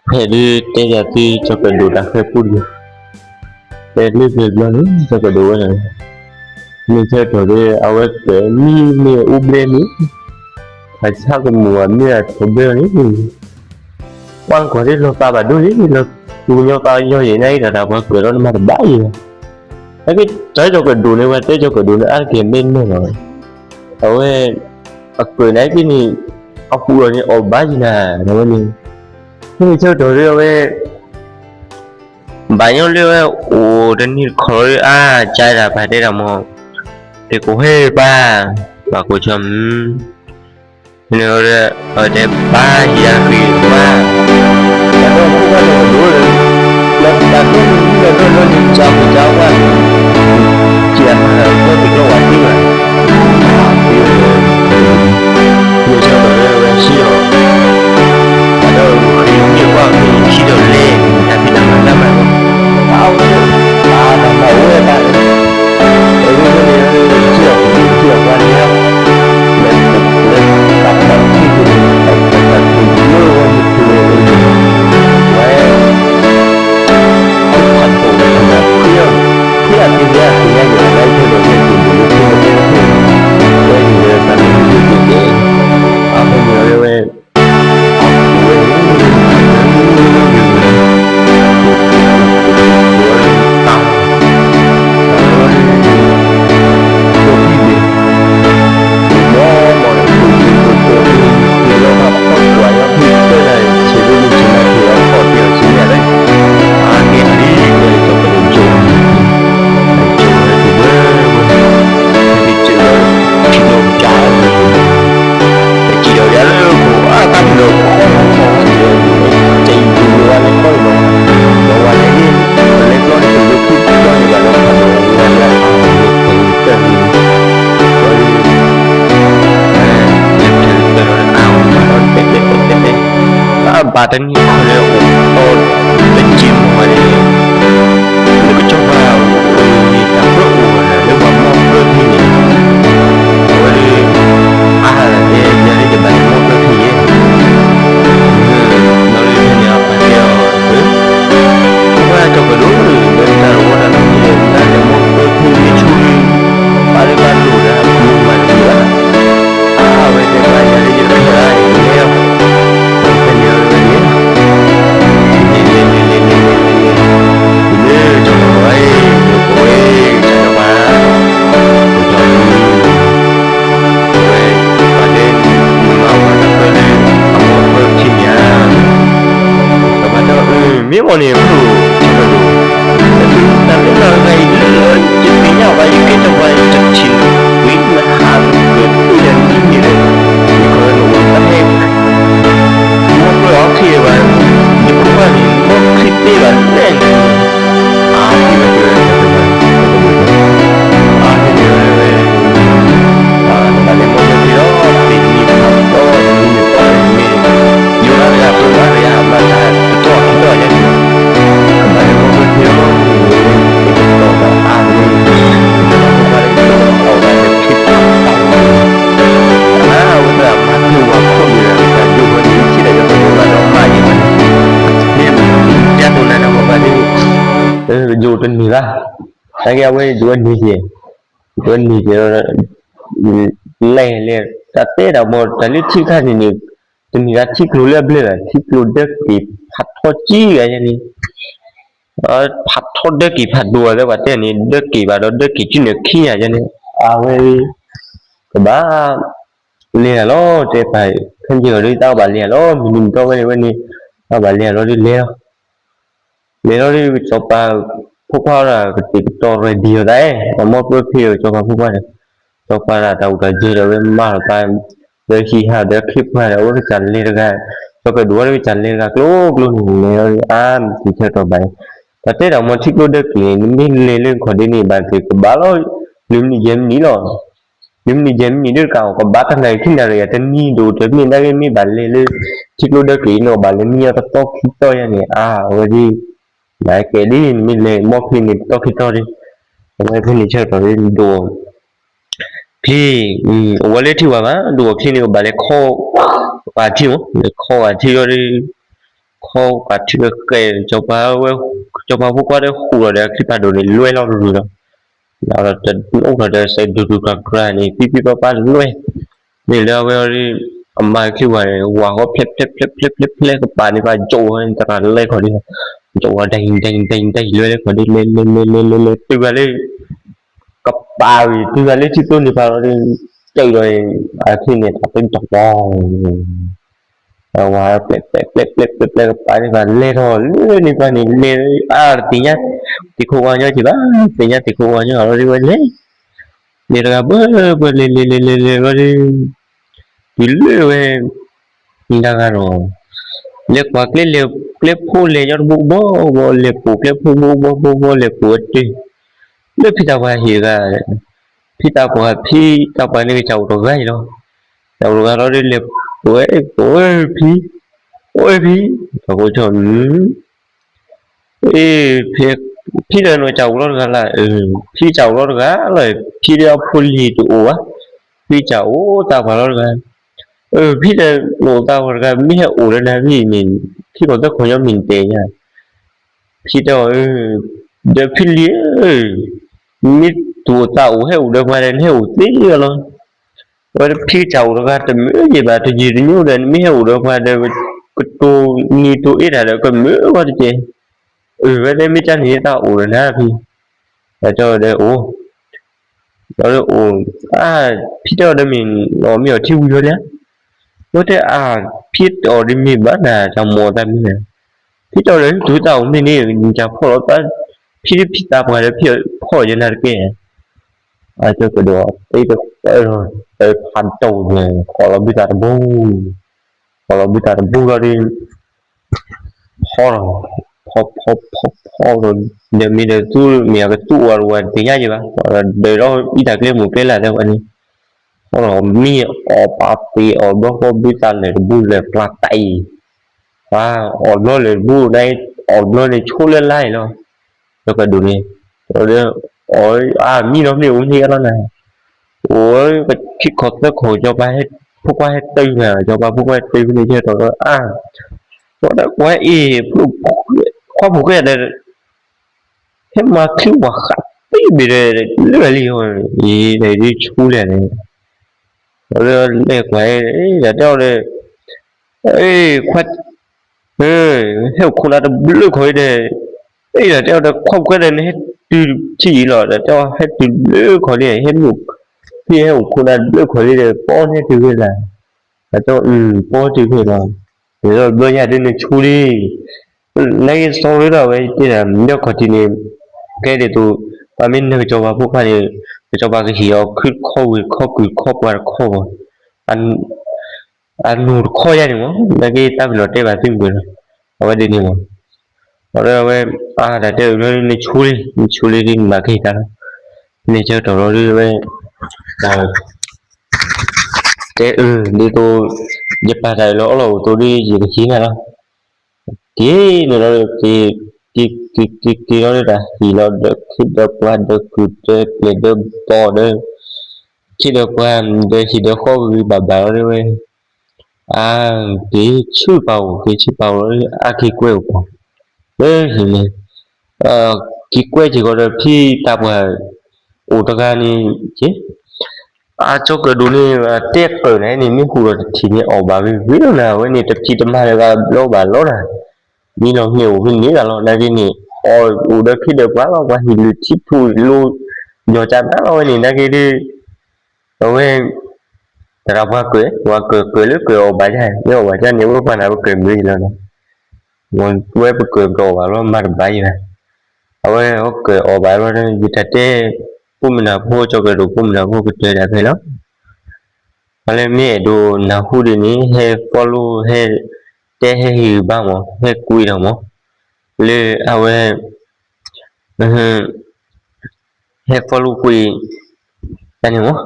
ဖဲဒုးတဲယၤသု ကၠီၤကဒိၣ်တၢ်ဃဲၤပူတဂ့ၤ, တဲလၢပျၢၤဘျီန့ၣ် ကၠီၤကဒိၣ်ဝဲဒၣ်, မ့ၢ်ဆၢကတီၢ်ဒီး အဝဲကွဲးမံမ့ၢ်အိၣ်ဘျဲၣ်န့ၣ်, အဆၣ်ကမူၤအမ့ၢ်အထီၣ်ဘျဲၣ်န့ၣ်, ကွၢ်နကွၢ်ဒ်လီၤသးဘၣ်ဒိန့ၣ် လီၤသူညီသးညီယံၤန့ၣ် တၢ်တၢ်ပှၤကွဲးလီၤနမၤတဘၣ်ယံၤဘၣ်, နာ်က့ တၢ်ကၠီၤကဒိၣ်န့ၣ် ပှၤတဲကၠီၤကဒိၣ်န့ၣ် အါတက့ၢ်မ့ၢ်နီၢ်လီၤ, အဝဲ အကွဲးန့ၣ်က့န့ၣ် အပူၤအီၤန့ၣ် အီၣ်ဘၣ်ယံၤနၤ ဝဲန့ၣ်, ဖဲန့ၣ်ဆၢကတီၢ်ဒီးအဝဲ ဘၣ်ညီလၢဝဲအိၣ်တနံၤတခီလီၤဒီး အါ ကၢ်တၢ်ပာ်တဲတၢ်မး, တဲကိးဟဲပၢ်, ပၢ်ကိးကၠီၤ, ဖဲန့ၣ်ဒီး အဝဲတဲပၢ်ယၤဃ့မး, တၢ်ဒီခိၣ်ဘၣ်န့ၣ်ဒိၣ်လၢ လၢတၢ်ဒိၣ်န့ၣ် လၢလၢလၢန့ၣ်ကၢ်ပူၤကၢ်ဝါန့ၣ် ကဲမၤတၢ်ကီတံၤကျီဝၤတံၢ်ဘၣ်, မ့ၢ်ဆၢကတီၢ်လၢအဝဲဟံးအီၤ တၢ်ဒီးဃ့မ့ၢ်ကွၢ်ဃ့ခံဒီးလဲၣ် တၢ်ဖံးတၢ်မၤတၢ်မၤန့ၣ်, အဝဲ အတၢ်မၤအိၣ်ဝဲတၢ်န့ၣ်, အဝဲန့ၣ် ဟံးအီၤ ဟံးအီၤပှၤန့ၣ်, လၢ လၢတၢ်ဖံးတၢ်မၤန့ၣ် တၢ်ဖံးတၢ်မၤန့ၣ် ဝဲ ခိၣ်ဖးဒိၣ်န့ၣ် ဖံးအီၤ ဖံးအီၤသ့ၣ်ညါသ့ၣ်ညါယၤ လၢယဆိကမိၣ်န့ၣ် က့ၤဒိၣ်လၢခိၣ်န့ၣ် ဝဲန့ၣ်လၢတၢ်လၢယဆိကမိၣ်န့ၣ် အဃိန့ၣ်ဝဲ ဝဲ ဘၣ်တနံၤခီလၢအိၣ်တီၢ်တက့ၢ်မးန့ၣ် လၢကစီၤပၤ တၢ်ပၢအိၣ်လၢပှၤမီၢ်ပၢဖံန့ၣ် အဝဲဒၣ် အါဟးလၢတဲယၤလၢယဘၣ်လဲၤမီၢ်ပၢဖံယဲ ဒီးလၢဖဲန့ၣ်အပၢ်တဲအီၤ ဖိခွါကၠီၤကဒိၣ် လၢတၢ်လီၢ်ဝဲတၢ်လီၢ်န့ၣ် နလဲၤမီၢ်ပၢဖံမ့ၢ်ဆူၣ်လံ ပၢ်လၢပၢ်လိၣ်ဒီးအပူၤမၤတဂ့ၤဘၣ် အဝဲတဲပၢ်ယၤလၢယတဖျဲးဘၣ် ယလဲၤလီၤ ဖဲန့ၣ်အဝဲန့ၣ် လဲၤလဲၤလဲၤလဲၤလဲၤလဲၤလဲၤ တုၤလၢကၠီၤပၤဝဲ ပဝဲ ကၠီၤပၤ ကၠီၤပၤ ဝဲ ပှၤလၢ မုၢ်မၤဝဲတၢ်ပၢလၢ အမီၢ်ပၢဖံန့ၣ်ဧါ ကၠီၤပၤတဲ မ့ၢ်မ့ၢ်န့ၣ် ဖိဒိၣ် ကၠီၤပၤဒိၣ် တၢ်လၢလၢဂၤအံၤလၢ ယသ့ၣ်ညါဘၣ် ယကဲကၠီၤပၤ ယတထံၣ် ဝံၤနဟးကဒုးလၢနံၤန့ၣ် ယခီနအိၣ်တၢ်ဟဲ မီၢ်ပၢအီၤခံဘၣ် ယဖိခွါန့ၣ် မီၢ်ခံသ့ဘၣ်လဲၣ်န့ၣ် အါ သ့ဘၣ်တဲဝဲ အါ သ့န့ၣ်ဝဲ တဘၣ်လဲၤမီၢ်ပၢဖံလီၤ သ့နံၤဖးတီ နံၤဖးမ့ၢ် ယိၤအါတဂၤ ပၢအါတဂၤ မၤတၢ်တတီၢ်ခံတီၢ်ယဲန့ၣ် တဘၣ်လဲၤမီၢ်ပၢဖံလီၤ သ့ကတီၢ်ဘၣ်အါန့ၣ် ဖိခွါလၢယိၤအီၣ်ဘၣ်လၢခံတီၢ် အဝဲသ့ၣ်မၤသ့ဝဲခိၣ်န့ၣ် တၢ်ယိၤဝဲန့ၣ် ထံၣ်ဒီးယိၤပှၤဒိၣ်မးဒီးမၤယဲၢ်ဝဲန့ၣ် မ့ၢ်တဲတိၤနၤဒီးပှၤဘၣ်န့ၣ် ယိၤတန့ၢ်ဘၣ် နာ်က့အဝဲယိၤဝဲန့ၢ်က့ၤ ယိၤဝဲန့ၢ်က့ၤဒီး လဲၤလဲၤ တၢ်တဲတၢ်မီၤ တၢ်လၢထံတခါန့ၣ်န့ၣ် တမ့ၢ်ဒၣ်ထံကျိလၢအဘျၢဘၣ် ထံကျိဒၢက့ၤဖးထီကံဂၤယဲန့ၣ် ဖးထီဒၢက့ၤဖးဒိၣ်အသးပှၤတဲန့ၣ် ဒၢက့ၤဘၣ်ဒီးဒၢက့ၤကၠူၣ်န့ၣ်ခံဂၤယဲန့ၣ် အဝဲ ကဘၣ် လဲၤလီၤ တဲပၢ် ဖဲန့ၣ်ဒီးတၢ်ကဘၣ်လဲၤလီၤ မုၢ်နံၤမုၢ်သီဝဲန့ၣ်ဝဲန့ၣ် တၢ်ကဘၣ်လဲၤလီၤဒီးလဲၤလီၤ လဲၤလီၤဒီး ကစီၤပၤ ဖိခွါဒီး ကတဲာ်ကတီၤ ready အသး အမီၢ်ပၢဖံဒီး ကစီၤပၤဖိခွါဒီး ကစီၤပၤဒီး တၢ်အိၣ်တၢ်ယၢၤဒီး အဝဲမၤလီၤသး ဒီးဟံးဟးဒီးခ့ပှၤဒီး အဝဲကစၢ်လဲၤတဂၤ ကစီၤပၤဒိၣ်ဝဲလၢကစၢ်လဲၤတဂၤကျိၤကျိၤန့ၣ် လဲၤလီၤဒီး အါ မ့ၢ်ဆၢကတီၢ်ဘၣ် တၢ်တဲတၢ်မီၤထံကျိဒၢက့ၤန့ၣ် နမ့ၢ်လဲၤလၢခီၣ်ဒ့န့ၣ် ဘၣ်သ့ၣ်ကဘၣ်လီၤ လွံၢ်မံးနံးယဲၢ်မံးနံးလီၤ လွံၢ်မံးနံးယဲၢ်မံးနံးဒၣ်တကးအီၤ ကဘၣ်တၢ်နာ်ဂ့ၤခံနၣ်ရံၣ် တနံၤဒိၣ်တမ့ၢ်နာ်ဂ့ၤ မ့ၢ်ဘၣ်လဲၤလၢ ထံကျိဒၢက့ၤန့ၣ် ဘၣ်လဲၤမံအီၤတတီခံတီယဲန့ၣ် အါ အဝဲဒ် နကဲဒ် နမ့ၢ်လဲၤမီၢ်ဖံန့ၣ် တတီခံတီဒ် အဝဲဖဲန့ၣ်ဆၢကတီၢ်ဒ် ဒိၣ် ချံ အဝဲလၢထံဝဲဘၣ် ဒိၣ်ချံန့ၣ် ကဘၣ်လဲၤခီ ဝဲထံမး လဲၤခီဝဲထံလီၤဒ် ခီပာ်ထံကဲကဲ စီၤပၤဖိခွါတဟူးလီၤဒီး အချံဖးဒိၣ်န့ၣ် လွဲလီၤတရူးလီၤ. အိၣ်ထီၣ်ဒီးစဲးဒူၣ်ဒူၣ်ကြၢးကြၢးန့ၣ် ပံပံပပလွဲ မ့ၢ်လၢအဝဲအီၤဒီး အမါချံဝၤန့ၣ် ဝၤဃီဖျဲးဖျဲးဖျဲးဖျဲးဖျဲးဖျဲးကပၤန့ၣ် ပှၤကၠိဝဲတရၢလဲခီၣ်ဒ် ကၠိဝဲဒၣ်ဒၣ်ဒၣ်ဒၣ်လွဲလဲခီၣ်ဒ် လဲၤလဲၤလဲၤလဲၤလဲၤလဲၤတုၤဘၣ်လၢ ကပၤဝံၤ တုၤဘၣ်လၢထံကျိန့ၣ်ပၤလီၤဒီး ကၠိဒီး အချံန့ၣ် တၢ်တတီၤ ဝၤဖျဲးဖျဲးဖျဲးဖျဲးဖျဲးကပၤန့ၣ် ပှၤလဲၤထီၣ်လၢန့ၣ်ပှၤန့ၣ် လဲၤအါတသ့ၣ်ညါ သ့ၣ်ခိၣ်ဝါညီက့ၤဘၣ် သ့ၣ်ညါသ့ၣ်ခိၣ်ဝါညီအလီၤဒ်ဝဲလဲၤ လဲၤတဂၤဘၢဘၢလဲၤလဲၤလဲၤလဲၤလဲၤလီၤဒီး တုၤလၢဝဲ မ့ၢ်တဂၤဒီး လဲၤကွၢ်ကျဲလဲၤ ကျဲဖိလဲၤညီတဘိဘီဘီ လဲၤပိာ်ကျဲဖိဘိဘီဘီဘီ လဲၤပိာ်ဝဲတုၤ လၢဖံတၢ်ပှၢ်ဟံၣ်တဂၤ ဖံတၢ်ပှၢ် ဖံတၢ်ပှၢ်န့ၣ်ကစၢ်အိၣ်တဂၤအံၤလီၤ. ကစၢ်အိၣ်တဂၤလီၤဒီး လဲၤပိာ်ဝဲ ပိာ်ဝဲဖံ အိၣ်ဝဲဖံ တၢ်ဖိကၠီ အ့ ဖံဒီးနကစၢ်အိၣ်လီၤတဂၤလၢ် ဖံကစၢ်အိၣ်လီၤတဂၤလီၤ ဖံဒီးအဖိလံၤတအိၣ်ဘၣ် ဖံကစၢ်အိၣ်သးပှၢ်လီၤတဂၤ ဖံဒီးနအိၣ်သးပှၢ်တဂၤ မ့ၢ်ဟဲအိၣ်လၢနၤဖံန့ၣ် ခံခီသၢခီညီမ့ၢ်နတဲညါ ဖံတဲအီၤ ဒီးဖံလံၤဧၢ မ့ၢ်သူၣ်အိၣ်သးအိၣ်ဟဲအိၣ်ဒီးပှၤဒီး နဟဲအိၣ်သ့အီၤလီၤ အဝဲဖံကစၢ်အိၣ်တဂၤတမုာ်ယံာ်ဘၣ် တယံာ်တညိဒီး နမ့ၢ်ဟဲအိၣ်ဒီးပှၤဒီး ကတိၤနံၤတိၤအ့တၢ်ဒီး ကမုာ်ဂီၢ်တက့ၢ် အဝဲတဲမ့ၢ်ကန့ၣ်သးအိၣ်ဒီးနၤဖံ ဒီးတဲအီၤဒီးအိၣ် ဒီးအိၣ် အါ ဖံတဲအီၤဒီးမ့ၢ် အီၣ်မ့ၢ်အီထံဝံၤလီၤလံ ဝဲတဲအါ ဖံတဲအီၤဒီးမ့ၢ်ဘၣ်နၤ တၢ်မိၢ်သးမံၤနၤ ဖံတဲအီၤဒီး တုၤသးအိၣ်မ့ၢ်န့ၣ် နတၢ်ဖီၣ်လီၤသး ဖံဖံသးပှၢ်ဒီးဖံဖီၣ်ယနၤတက့ၢ် အကၠီကဒိၣ် တၢ်ဖးဒိၣ်န့ၣ် ဃီလီၤဘုသးတဘိ ဃီလီၤဘုသးတဘိလီၤဒီး ဖီၣ်လီၤ ဖီၣ်ဖီၣ်ဖီၣ်ဖီၣ်ဒီး ဒီးမ့ၢ်ဒီးသူမ့ၢ်အကသူအီၤတဝဲတသ့ၣ်ညါယံၤဘၣ် ဒီးလီၤအံၤတၢ်ကျဲမိၢ်ကျဲလၢ်တဲဝဲန့ၣ် ဖီၣ်လီၤမံအီၣ်ပာ်ပ့ၤအီၣ်ဘျီဃီဘုသးလဲၤတဘိလဲၤပျၢ်တၢ်အံၤ ပှၤအီၣ်ဘျီလဲၤတဘိ နအီၣ်ဘျီန့ၣ်ဆိလၢလါအံၤလီၤ ကၠီကဒိၣ်န့ၣ် ဒီး အီၣ်အါမံလီၤမ့ၢ်အိၣ်န့ၣ်လီၤနၤ အိၣ်ခံခီသၢခီ ကၠီပၤဟဲ ဖိခွါဟဲတုၤနၤ ကၠီပၤဖိခွါဟဲတုၤဖဲန့ၣ် ယဲၢ်တီၤဒီးအါ ဝဲဒၣ်ကွၢ်အ့ၣ် ခွါဖိၣ်ဃဲဒီး ဟဲမၤချံဝၤဃးတံၢ်ဘ့ၣ်ဒီး လၢာ်လံ အံၤဒီးဆူလဲၣ်န့ၣ် ဒီးလဲၤကွၢ်အ့ၣ်ဒီးတဲအီၤဒီး ခွါ ဟဲအိၣ်ခိၣ်နၢ်တဘျုးခီအံၤဒီး အ့ၣ်ဒီးတဲအီၤဒီး ခွါဖိၣ်ဃဲဒီးနဟဲတုၤထံၣ်အံၤလီၤ ဒီးတဲအီၤဟဲတုၤဘျုးခီလံ ဟဲမုၢ် ဖံဟဲအိၣ်ခိၣ်နၢ်ဘျုးခီလံဒီး ပီၣ်ဟဲတုၤဖဲလၢ် ဒီးတဲအီၤ ပီၣ်တုၤဖဲလီၤ ဒီးဘျီညါဒ်နဆူလံ နက့ၤစီၤရ့ဒီးဝဲတ့ၢ်ဒီး မ့ၢ်ခီၣ်ထံးန့ၣ် ကဲဒ်သိး ပှၤမ့ၢ်နၢၤကစီၤပၤဖိခွါန့ၣ် ကစီၤပၤကဟ့ၣ်အီၤခုတခီဝံၤတခီ ကုၢ်တခီပှၤတခီဘၣ် အနိၣ်တခီယါန့ၣ်မး နက့ၤတၢ်ပလီၢ်တဲဘၣ်သုပှဲၤလီၤ အဝဲဒ်န့ၣ်မး ဒီးအဝဲ အတၢ်တဲအၢၣ်လီၤနဆူလံ နဆူလံဒ်နဘၣ်ကဟ့ၣ်တၢ်လီၤ န့ၣ်ဆၢကတီၢ်လီၤဒ်ဝဲ တဲအၢၣ်ဒ်သိး ယပာ်တၢ်အၢၣ်လီၤအီလီၤအိၣ်သိးဒ်ယကဟ့ၣ်နၤလီၤ က့ၤန့ၣ်လီၤ က့ၤ က့ၤ က့ၤ က့ၤ က့ၤလီၤဒီးတၢ်ဟ့ၣ်လီၤဒီးခ့ဒီးပှၤဒီးကုၢ်ဒီးပျဲၢ်ဒီးဘီၣ်ဒီး ခ့ဒီးပှၤဒီးဟံၣ်ဒီးဃီဂ့ၤဂ့ၤဘၣ်ဘၣ်လီၤဒ်ဝဲ အါ က့ၤဆူပာ်အိၣ် က့ၤဆူပာ်အိၣ်လီၤ အါက့ၤကွဲအိၣ်ပှၤ လၢဟံၣ်န့ၣ် က့ၤကွဲစ့ၢ်ကီးဒီးဖံတၢ်ပှၢ် အိၣ်တဂၤန့ၣ် က့ၤ အကၠီကၢၣ်ဒိၣ်န့ၣ် တဲကၢၣ်န့ၣ်န့ၣ် မ့ၢ်ဟူးဒီးတထံၣ်န့ၣ် အီၣ်ဘၣ်ဂ့ၤဂ့ၤလီၤနၤ အဝဲန့ၣ်တဖံးတမၤလၢၤဘၣ်ဘျီဘၣ်လီၤနၤ မ့ၢ်လီၤမ့ၢ်အိၣ်ဖဲန့ၣ်ဂၤလီၤ နာ်က့န့ၣ် အီၣ်အိၣ်ဒီးခ့ဒီးပှၤလီၤ ပှၤဟံၣ်လုၢ်ထံဖုၣ်လိၤ ယီၤကၢ်နါလီၤဝဲန့ၣ် နာ်က့ဒ် အဝဲ တၢ်ပှၤကၢၣ် ပှၤကၢၣ်ကၢၣ်လၢကၢၣ်အီၣ်ဘၣ်ယါ မ့ၢ်အီၣ်ဘၣ်ယါန့ၣ် အဝဲပှၤနၢ်ပကၢၢ်မုာ်ယံၤလီၤနၤ ဝဲပကၢၢ်ပတအီၣ်ဘၣ်လီၤ မၤတဘၣ်ယံၤဘၣ် အဝဲအီၣ်ကၢၣ်အီၣ်ဘၣ်လီၤဒီး ယတၢ်တဲ ပိာ်မုၣ်နၢ်ဖိ ကၠီကၢၣ်ဒိၣ် ပိာ်မုၣ်နၢ်ဖိကတၢၢ်ဒၣ်ဖဲလီၤ အလၢမ့ၢ်အဲၣ်ဒိးနၢ်ဟူဒ်န့ၣ် ဟဲ follow ဟဲ တဲဟဲဟ့ၣ်ဘၣ်မး ဟဲကွံာ်ဒီးမး လၢအဝဲ ဟဲ follow ကွံာ် တၢ်န့ၣ်မး